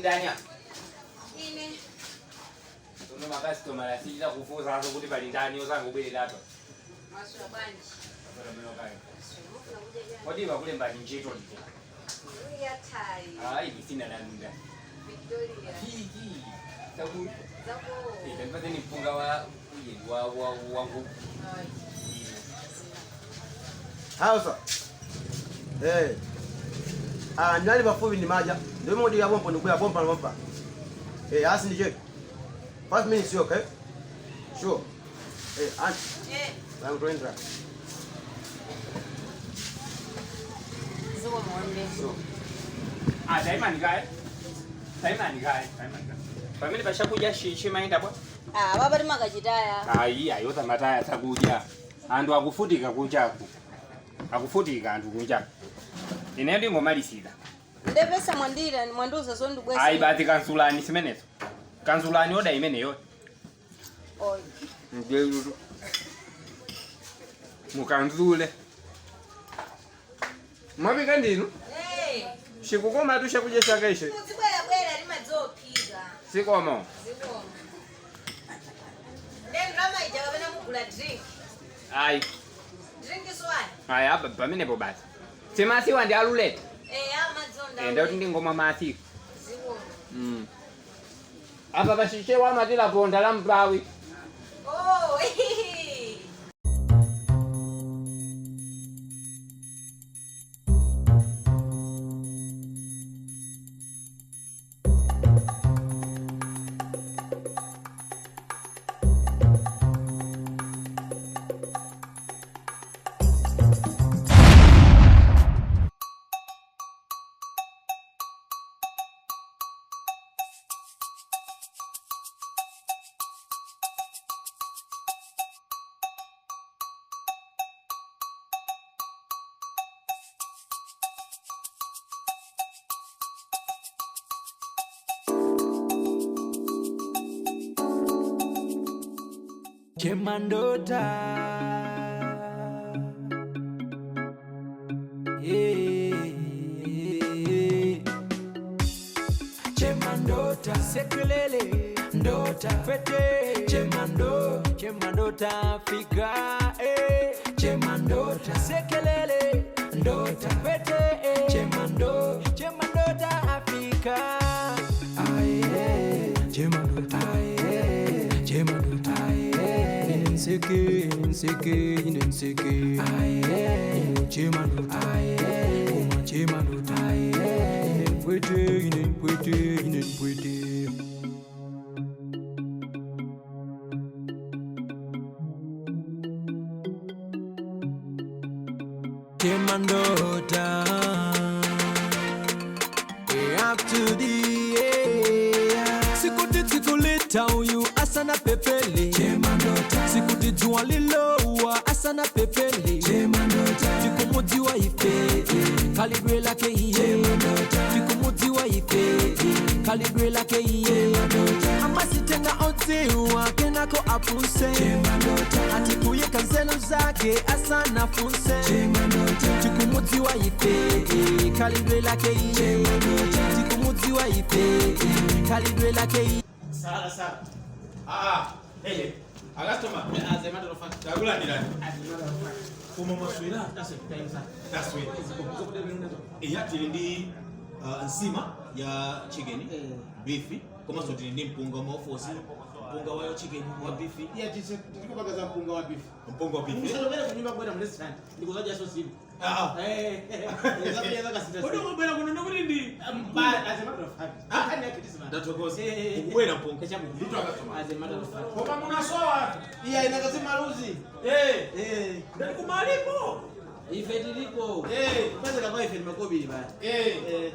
Ndani apa? Ine. Tsono makasitomala asichita kufunsanso kuti pali ndani osangobwererapo. Mwaswera bwanji? Mufuna kudya chani? Kodi vakulembani ntchito liti? Yathayi. Hayi, dzina lanu ndani? Victoria. Fiki. Saku. Zako. Ndipatse mpunga wa uye wa nkhuku. Ayi. Hausa. Eh. Ah, ndali pafupi ndi madya. Ndiye modi ya pompo ndikubwera pompa pompa. Eh, asi ndicheke. 5 minutes, okay? Sure. Eh, auntie, Eh. I'm going to. Zikomo kwambiri. So. Ah, taimani kaye. Taimani kaye, taimani kaye. Pamene pachakudya chimayenda bwa? Ah, baba timakachitaya. Ayi, ayi osamataya chakudya. Anthu akufutika kunjaku. Akufutika anthu kunjaku. Ine ndingomalizira. Ndepesa mwandira mwandiuza zondibwesa. Ayi basi kansulani zimenezo. Kansulani oda imeneyo. Oyi. Ndiye mukanzule. Mwapika ndinu? Eh. Chikukoma tu chakudya chake ichi. Muzibwera bwera timadzophika. Zikomo. Zikomo. Then rama ija kapena mugula drink. Ayi. Drink is one. Ayi apa pamenepo basi. Simasiwa ndi alulete. Eh, amadzonda. Enda kuti ndingomwa masiku. Zikomo. Apa pachichewa amatira ponda la mbawi. Oh. Chemandota. Yeah. Chemandota. Sekelele. Ndota. Fete. Chemando. Chemandota Africa. Eh. Chemandota. Sekelele. Ndota. Fete. Eh. Chemando. Chemandota Africa. Aye. Chemandota. Aye. Chemandota. Aye. Inseke, inseke, inseke. Aye. Chemandota. Aye. Oma chemandota. Aye. Inenpwete, inenpwete, inenpwete. Chemandota. Up to the air. Sikuti tikulita uyu asana pepele. Chemandota. Sikuti jua lilowa asana pepele. Chemandota. Tikumudziwa ife khalidwe lake iye. Chemandota. Tikumudziwa ife khalidwe lake iye. Chemandota. Amasitenga odziwa kenako afunse. Chemandota. Atikuyeka nzeru zake asana funse. Chemandota. Tikumudziwa ife khalidwe lake iye. Chemandota. Tikumudziwa ife khalidwe lake iye. Sala sala. Ah, Hey, a customer. As a matter of fact, Takulandirani. as a matter of fact, Koma mwaswera? taswera. Taswera. Iya tili ndi nsima ya chicken, beef, komanso tili ndi mpunga wa maofosi, mpunga wa chicken, wa beef, Iya tikupanga za mpunga wa beef. Mpunga wa beef. Musatobera kunyumba kwenda mu restaurant. Ndikuzaja so simu. Ah. Eh. Zakudya zakasita. Kodi umabwera kuno ndikuti ndi But as a matter of fact, Ah. nkhani yake tisima. Ndathokoza. Eh. Ukubwera mpunga. Echabu. Ndithu a customer. As a matter of fact. Koma munasowa. Iya inakazi maluzi. Eh. Eh. Ndati kumalipo. Ife tilipo. Eh. Kwanza kwa ife ni makobili baya. Eh. Eh.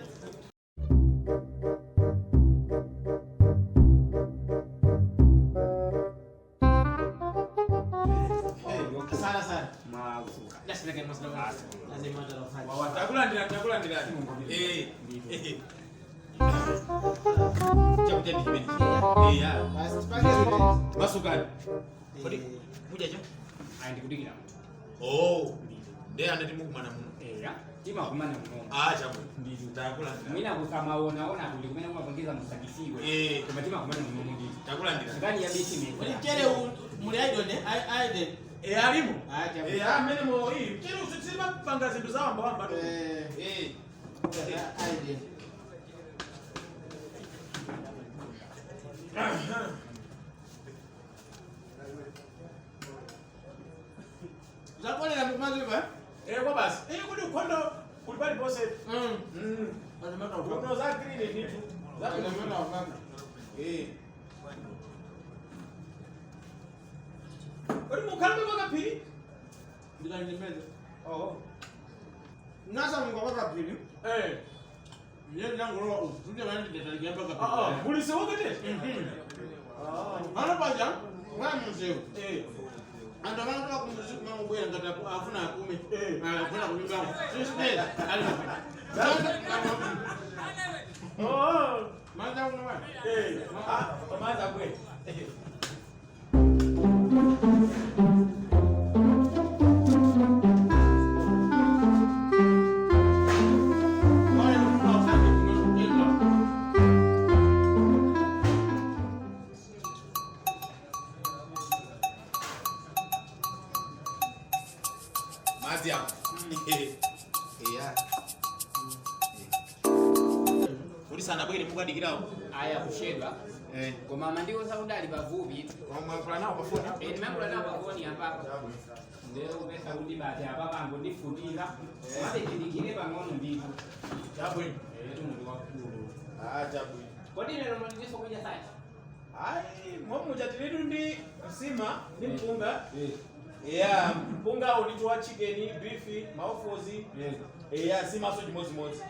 Sala sala. Mwakusuka. That's like a matter of fact. As a matter of fact. Takulandirani, takulandirani. Eh. Eh. Chakudya ndi chimene. Eh, ya. Basi tipange zimene. Masukani. Kodi Eh. kudya cha? Ayi ndikudikira munthu. Oh. Ndiye anati mukumana muno. Eya. Timakumana munomu. Ah, chabwino. Ndithu. Takulandira. Mwina kusamaonaona kuli kumene kumapangiza musakisiwe. Eh. Koma timakumana munomu ndithu. Takulandira. Ngani ya bisi Kodi meza. mchere muli aidone aiden. Eh, alimo. Ah, chabwino. Eh, amene mo iyi. Mchere usitsima zinthu za wamba wamba. Eh. Eh. Aiden. Zakolera mukumaziva? Eh, kwa basi. Eh, kuti ukhondo kuli paliponse. Mm. Mm. Kuno za green ndithu. Za Eh. Kodi mukhalbe kwakaphiri? Ndikandimeza. Oh. Nasa mungu kwakaphiri. Eh. Ndiye ndangolowa uku. Tunde vandidetalikira Ah, ah, pakapiri. mulise wakatete. Pano paja, mwa munsewu. Eh. Anthu amanatoka kumuzi kumangobwera ngati afuna akume. Eh. Afuna kunyumbako. 6 days. Ali. Oh. Manza kuno bwana. Eh. Ah, pamaza kwe. Wale mfuna usambe kuno kujenga. Madzi apo. Eya. Kuti sanabwere mukadikirawo. Aya kushedwa. Eh. Koma mandiwo saudali pavupi. Mwayankhula nawo pafoni. Eh, ndimayankhula nawo pafoni apapa. Ndero kupesa kuti bati apapa angondifutira. Mate tindikire pang'ono ndithu. Chabwino. Eh, munthu wakulu. Ah, chabwino. Kodi lero mulindiso kudya sachi? Ayi, momuja tilitu ndi nsima ndi mpunga. Eh. Eya, mpunga ulitu wa chicken, beef, maufozi. Eh. Eya, nsimaso chimodzimodzi.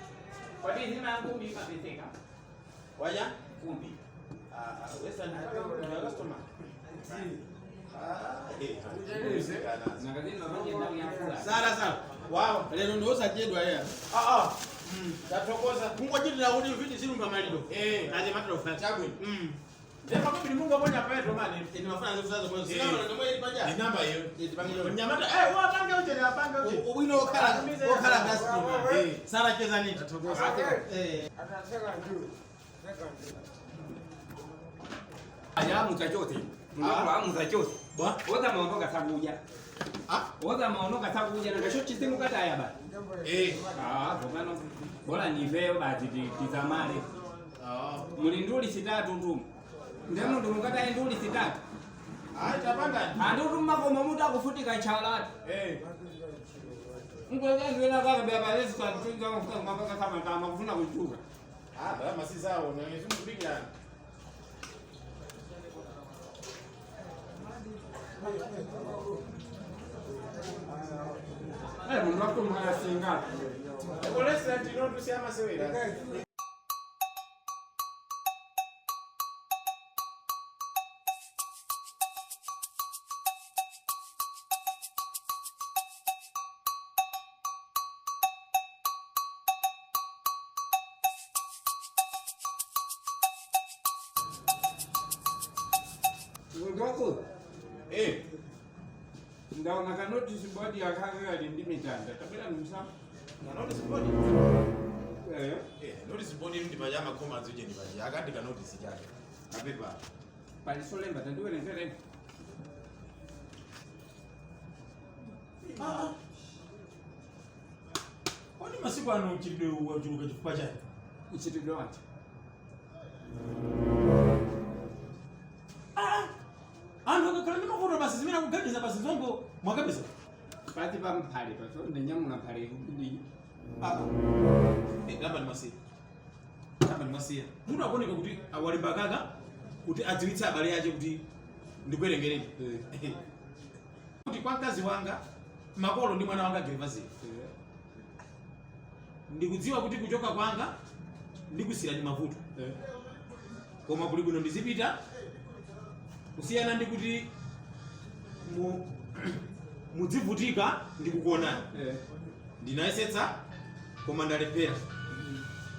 Kodi nsima ya nkumbi imapezeka? Waja? Nkumbi. Ah, ah, wesa ndi customer. Ah, eh. Nakazini mapanje ndawu ya mvula. Sala sala. Wow. Lero ndiwosachedwa yeya. Ah, ah. Tathokoza. Kungochitira kuti viti silumba maliro. Eh. Aje matero fat. Chabwino. Mm. Ndipo kobiri Mungu aponya petro mani. Ine mafuna nzofuza zomwe. Eh. Sinama ndomwe ili paja. Ni namba hiyo. Eh, tipange Nyamata, eh, wapange uje, apange uje. Ubwino okhala okhala customer. Eh. Sala cheza nini? Tathokoza. Eh. Aya musachote. Mungu musachote. Bwa. Oza maonoka sakuja. Ah? Oza maonoka sakuja nakasho chisimu kataya ba. Eh. Ah, popano bora niveyo bati tizamale. Ah. Muli nduli sitatu ndumu. Nde munthu mukataye nduli sitatu. Ayi tapangani. Andutu mmakoma mutu akufutika nchalatu. Eh. Nkweza kaka bya balezi kwa kutunza kufuka mapaka kama kama kufuna kuchuka. Ah, ndalama si zawo, nangizimubikirana. Eh, mundu wako mwasinga. Ku restaurant ino tusiyama sewera. Mundu wako Eh. ndaona ka notice board yakakali ndi mitanda tabera msa. Na notice board. Eh. Eh, notice board ndi pajama koma zuje ndi paja. Akandika notice chake. Kapepa. Palisolemba tandiwerengere. Ah. Kodi masiku ano mchitidwe wachuluka chifukwa chani? Mchitidwe wacho. Ah. Anthu akakhala ndi mavuto basi zimene akuganiza basi zongo mwakabisa. Pati pa mphale paso ndinyamula mphale ndi Ah. Eh, lamba ndimasiya. Lamba ndimasiya. Munthu akuoneka kuti awalemba kaka kuti adziwitse abale ake kuti ndikuwerengereni. Eh. Kuti kwa mkazi wanga makolo ndi mwana wanga Gervasio. Ndikudziwa kuti kuchoka kwanga ndikusiyani mavuto. Eh. Koma kuli bwino ndizipita kusiyana ndi kuti mudzivutika ndikukuonani. Eh. Ndinayesetsa koma ndalephera.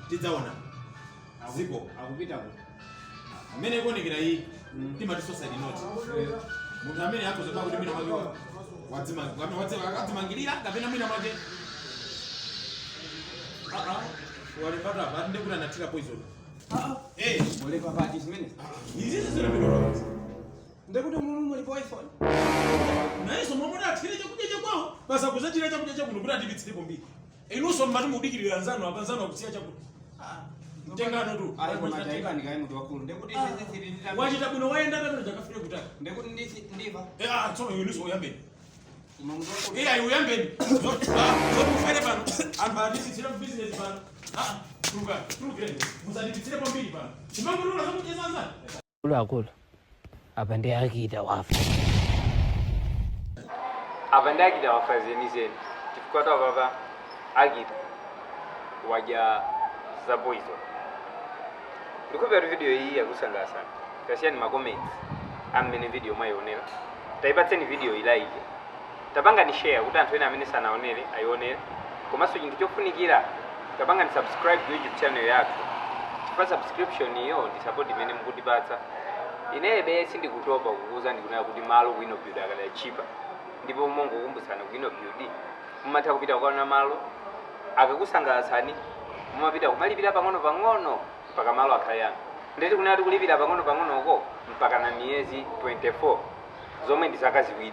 Tidzaona. Ziko. Akupita ku. Amene ikuonekera iyi timati suicide note. Munthu amene akhoza kuti mwina mwake wadzimangirira kapena mwina mwake Walembatu apa ati ndekuti anathira poison. Mulepa pati zimene. Izizi zilembedwa. Ndekuti mumu muli poison. Nayenso momwe athire chakudya chakwawo basa kuzathira chakudya chakuno kuti atipitsire mbiri. Inunso mmati mudikirira anzanu apa anzanu akusiya chakudya. Mtengano tu. Ayi koma taikani kayi mutu wakulu. Ndekuti ife sisi Wachita bwino wayenda pamene chakafire kutali. Ndekuti ndisi ndiva. Tsono inunso uyambeni. Koma mutu wakulu. Iya uyambeni. Zoti mufere pano. Anthu atitsitsira business pano. Tuluka, tulukireni. Musatipitsire kwambiri pano. Chimangolula zakudya za anzanu. Akulu apa ndi akita wafa. Apa ndi akita wafa zenizeni. Chifukwa apapa akita wadya za poison. Ndikupera video iyi yakusangalatsani. Tasiyani ma comments amene video mwayionera. Tayipatseni video ilike. Tapangani share kuti anthu ena amene sanaonere ayionere. Komanso chinthu chofunikira tapangani subscribe ku YouTube channel yathu. Chifukwa subscription iyo ndi support imene mukutipatsa. Inebe sindikutopa kukuza ndikunena kuti malo ku Innobuild akadachipa. Ndipo mongokumbutsana ku Innobuild mumatha kupita kukaona malo akakusangalatsani mumapita kumalipira pang'ono pang'ono mpaka malo akhale anu. Ndeti kunena kuti kulipira pang'ono pang'onoko mpaka na miyezi 24 zomwe ndi zaka 2.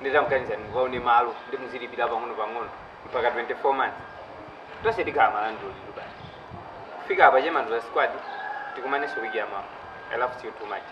Nditamuganizani mukaone malo ndi muzilipira pang'ono pang'ono mpaka 24 months. Tonse tikhala malandolo basi. Kufika apa Chemandula squad tikumanenso wiki yamawa. I love you too much.